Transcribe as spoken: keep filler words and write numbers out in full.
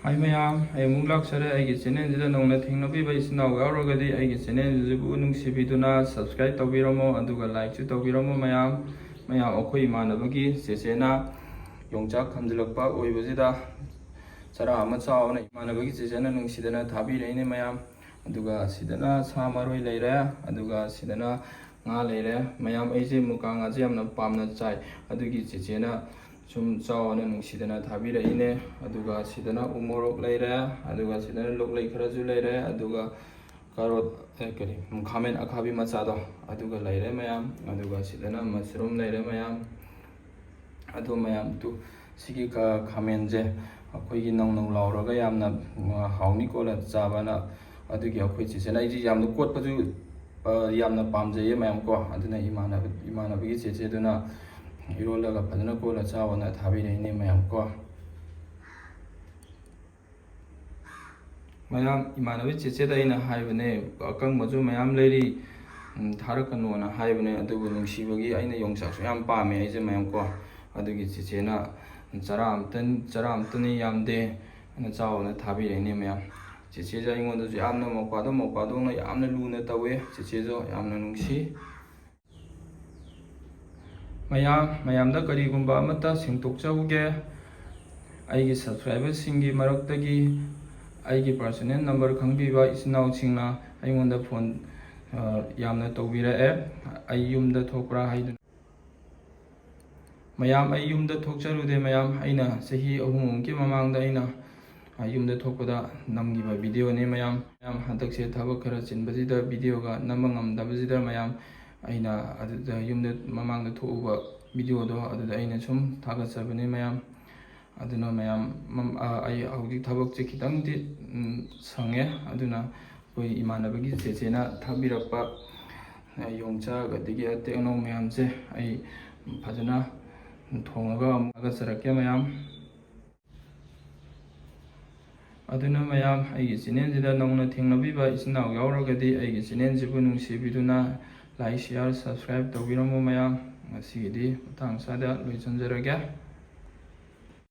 ꯍꯥꯏ ꯃꯌꯥꯝ, ꯑꯩ ꯑꯃꯨꯛ ꯂꯥꯛꯆꯔꯦ꯫ ꯑꯩꯒꯤ ꯆꯦꯅꯦꯜꯁꯤꯗ ꯅꯧꯅ ꯊꯦꯡꯅꯕꯤꯕ ꯏꯆꯤꯟ ꯏꯅꯥꯎ ꯌꯥꯎꯔꯒꯗꯤ ꯑꯩꯒꯤ ꯆꯦꯅꯦꯜꯁꯤꯕꯨ ꯅꯨꯡꯁꯤꯕꯤꯗꯨꯅ ꯁꯕꯁꯀ꯭ꯔꯥꯏꯕ ꯇꯧꯕꯤꯔꯝꯃꯣ, ꯑꯗꯨꯒ ꯂꯥꯏꯛꯁꯨ ꯇꯧꯕꯤꯔꯝꯃꯣ ꯃꯌꯥꯝ꯫ ꯃꯌꯥꯝ, ꯑꯩꯈꯣꯏ ꯏꯃꯥꯟꯅꯕꯒꯤ ꯆꯦꯆꯦꯅ ꯌꯣꯡꯆꯥꯛ ꯈꯝꯖꯤꯜꯂꯛꯄ ꯑꯣꯏꯕꯁꯤꯗ ꯆꯔꯥ ꯑꯃ ꯆꯥꯎꯅ ꯏꯃꯥꯟꯅꯕꯒꯤ ꯆꯦꯆꯦꯅ ꯅꯨꯡꯁꯤꯗꯅ ꯊꯥꯕꯤꯔꯛꯏꯅꯦ ꯃꯌꯥꯝ꯫ ꯑꯗꯨꯒ ꯁꯤꯗꯅ ꯁꯥ ꯃꯔꯣꯏ ꯂꯩꯔꯦ, ꯑꯗꯨꯒ ꯁꯤꯗꯅ ꯉꯥ ꯂꯩꯔꯦ꯫ ꯃꯌꯥꯝ, ꯑꯩꯁꯦ ꯃꯨꯀꯥ ꯉꯥꯁꯦ ꯌꯥꯝꯅ ꯄꯥꯝꯅ ꯆꯥꯏ, ꯑꯗꯨꯒꯤ ꯆꯦꯆꯦꯅ ꯁꯨꯝ ꯆꯥꯎꯑꯣꯅ ꯅꯨꯡꯁꯤꯗꯅ ꯊꯥꯕꯤꯔꯛꯏꯅꯦ꯫ ꯑꯗꯨꯒ ꯁꯤꯗꯅ ꯎ ꯃꯣꯔꯣꯛ ꯂꯩꯔꯦ, ꯑꯗꯨꯒ ꯁꯤꯗꯅ ꯂꯣꯛꯂꯩ ꯈꯔꯁꯨ ꯂꯩꯔꯦ, ꯑꯗꯨꯒ ꯀꯥꯔꯣꯠ, ꯑꯦ, ꯀꯔꯤ, ꯎꯝ, ꯈꯥꯃꯦꯟ ꯑꯈꯥꯕꯤ ꯃꯆꯥꯗꯣ ꯑꯗꯨꯒ ꯂꯩꯔꯦ ꯃꯌꯥꯝ꯫ ꯑꯗꯨꯒ ꯁꯤꯗꯅ ꯃꯁꯔꯨꯝ ꯂꯩꯔꯦ ꯃꯌꯥꯝ꯫ ꯑꯗꯨ ꯃꯌꯥꯝ, ꯇꯨ, ꯁꯤꯒꯤ ꯈꯥ-, ꯈꯥꯃꯦꯟꯁꯦ ꯑꯩꯈꯣꯏꯒꯤ ꯅꯧ ꯅꯧ ꯂꯥꯎꯔꯒ ꯌꯥꯝꯅ, ꯎꯝ, ꯍꯥꯎꯅꯤ ꯀꯣꯟꯅ ꯆꯥꯕꯅ꯫ ꯑꯗꯨꯒꯤ ꯑꯩꯈꯣꯏ ꯆꯦꯆꯦꯅ, ꯑꯩꯁꯦ ꯌꯥꯝꯅ ꯀꯣꯠꯄꯁꯨ, ꯑ, ꯌꯥꯝꯅ ꯄꯥꯝꯖꯩꯌꯦ ꯃꯌꯥꯝ ꯀꯣ꯫ ꯑꯗꯨꯅ ꯏꯃꯥꯟꯅꯕ, ꯏꯃꯥꯟꯅꯕꯒꯤ ꯆꯦꯆꯦꯗꯨꯅ ꯏꯔꯣꯜꯂꯒ ꯐꯖꯅ ꯀꯣꯠꯂ ꯆꯥꯎꯑꯣꯅ ꯊꯥꯕꯤꯔꯛꯏꯅꯦ ꯃꯌꯥꯝ ꯀꯣ꯫ ꯃꯌꯥꯝ, ꯏꯃꯥꯟꯅꯕꯤ ꯆꯦꯆꯦꯗ ꯑꯩꯅ ꯍꯥꯏꯕꯅꯦ, ꯑꯀꯪꯕꯁꯨ ꯃꯌꯥꯝ ꯂꯩꯔꯤ, ꯎꯝ, ꯊꯥꯔꯛꯀꯅꯣꯅ ꯍꯥꯏꯕꯅꯦ꯫ ꯑꯗꯨꯕꯨ ꯅꯨꯡꯁꯤꯕꯒꯤ ꯑꯩꯅ ꯌꯣꯡꯆꯥꯛꯁꯨ ꯌꯥꯝ ꯄꯥꯝꯃꯦ ꯑꯩꯁꯦ ꯃꯌꯥꯝ ꯀꯣ꯫ ꯑꯗꯨꯒꯤ ꯆꯦꯆꯦꯅ ꯆꯔꯥ ꯑꯝꯇ, ꯆꯔꯥ ꯑꯝꯇꯅꯤ ꯌꯥꯝꯗꯦ, ꯑꯩꯅ ꯆꯥꯎꯑꯣꯅ ꯊꯥꯕꯤꯔꯛꯏꯅꯦ ꯃꯌꯥꯝ꯫ ꯆꯦꯆꯦꯁꯦ ꯑꯩꯉꯣꯟꯗꯁꯨ ꯌꯥꯝꯅ ꯃꯧꯄ꯭ꯋꯥꯗꯧ, ꯃꯧꯄ꯭ꯋꯥꯗꯧꯅ ꯌꯥꯝꯅ ꯂꯨꯅ ꯇꯧꯋꯦ꯫ ꯆꯦꯆꯦꯁꯨ ꯌꯥꯝꯅ ꯅꯨꯡꯁꯤ꯫ ꯃꯌꯥꯝ, ꯃꯌꯥꯝꯗ ꯀꯔꯤꯒꯨꯝꯕ ꯑꯃꯠꯇ ꯁꯦꯡꯗꯣꯛꯆꯍꯧꯒꯦ꯫ ꯑꯩꯒꯤ ꯁꯕꯁꯀ꯭ꯔꯥꯏꯕꯔꯁꯤꯡꯒꯤ ꯃꯔꯛꯇꯒꯤ ꯑꯩꯒꯤ ꯄꯥꯔꯁꯣꯅꯦꯜ ꯅꯝꯕꯔ ꯈꯪꯕꯤꯕ ꯏꯆꯤꯟ ꯏꯅꯥꯎꯁꯤꯡꯅ ꯑꯩꯉꯣꯟꯗ ꯐꯣꯟ, ꯑ, ꯌꯥꯝꯅ ꯇꯧꯕꯤꯔꯛꯑꯦ, ꯑꯩ ꯌꯨꯝꯗ ꯊꯣꯛꯄ꯭ꯔꯥ ꯍꯥꯏꯗꯨꯅ꯫ ꯃꯌꯥꯝ, ꯑꯩ ꯌꯨꯝꯗ ꯊꯣꯛꯆꯔꯨꯗꯦ ꯃꯌꯥꯝ꯫ ꯑꯩꯅ ꯆꯍꯤ ꯑꯍꯨꯝꯃꯨꯛꯀꯤ ꯃꯃꯥꯡꯗ ꯑꯩꯅ, ꯑ, ꯌꯨꯝꯗ ꯊꯣꯛꯄꯗ ꯅꯝꯈꯤꯕ ꯚꯤꯗꯤꯑꯣꯅꯤ ꯃꯌꯥꯝ꯫ ꯃꯌꯥꯝ, ꯍꯟꯗꯛꯁꯦ ꯊꯕꯛ ꯈꯔ ꯆꯤꯟꯕꯁꯤꯗ ꯚꯤꯗꯤꯑꯣꯒ ꯅꯝꯕ ꯉꯝꯗꯕꯁꯤꯗ ꯃꯌꯥꯝ, ꯑꯩꯅ ꯑꯗꯨꯗ ꯌꯨꯝꯗ ꯃꯃꯥꯡꯗ ꯊꯣꯛꯎꯕ ꯚꯤꯗꯤꯑꯣꯗꯣ ꯑꯗꯨꯗ ꯑꯩꯅ ꯁꯨꯝ ꯊꯥꯒꯠꯆꯕꯅꯤ ꯃꯌꯥꯝ꯫ ꯑꯗꯨꯅ ꯃꯌꯥꯝ, ꯃꯝ-, ꯑ, ꯑꯩ ꯍꯧꯖꯤꯛ ꯊꯕꯛꯁꯦ ꯈꯤꯇꯪꯗꯤ, ꯎꯝ, ꯁꯪꯉꯦ꯫ ꯑꯗꯨꯅ ꯑꯩꯈꯣꯏ ꯏꯃꯥꯟꯅꯕꯒꯤ ꯆꯦꯆꯦꯅ ꯊꯥꯕꯤꯔꯛꯄ, ꯑ, ꯌꯣꯡꯆꯥꯛ ꯑꯗꯒꯤ ꯑꯇꯦꯛ ꯑꯅꯧ ꯃꯌꯥꯝꯁꯦ ꯑꯩ ꯐꯖꯅ ꯊꯣꯡꯉꯒ ꯑꯃꯨꯛ ꯊꯥꯒꯠꯆꯔꯛꯀꯦ ꯃꯌꯥꯝ꯫ ꯑꯗꯨꯅ ꯃꯌꯥꯝ, ꯑꯩꯒꯤ ꯆꯦꯅꯦꯜꯁꯤꯗ ꯅꯧꯅ ꯊꯦꯡꯅꯕꯤꯕ ꯏꯆꯤꯟ ꯏꯅꯥꯎ ꯌꯥꯎꯔꯒꯗꯤ ꯑꯩꯒꯤ ꯆꯦꯅꯦꯜꯁꯤꯕꯨ ꯅꯨꯡꯁꯤꯕꯤꯗꯨꯅ ꯂꯥꯏꯛ, ꯁꯤꯌꯥꯔ, ꯁꯕꯁꯀ꯭ꯔꯥꯏꯕ ꯇꯧꯕꯤꯔꯝꯃꯨ ꯃꯌꯥꯝ꯫ ꯉꯁꯤꯒꯤꯗꯤ ꯃꯇꯥꯡ ꯆꯥꯗ ꯂꯣꯏꯁꯤꯟꯖꯔꯒꯦ꯫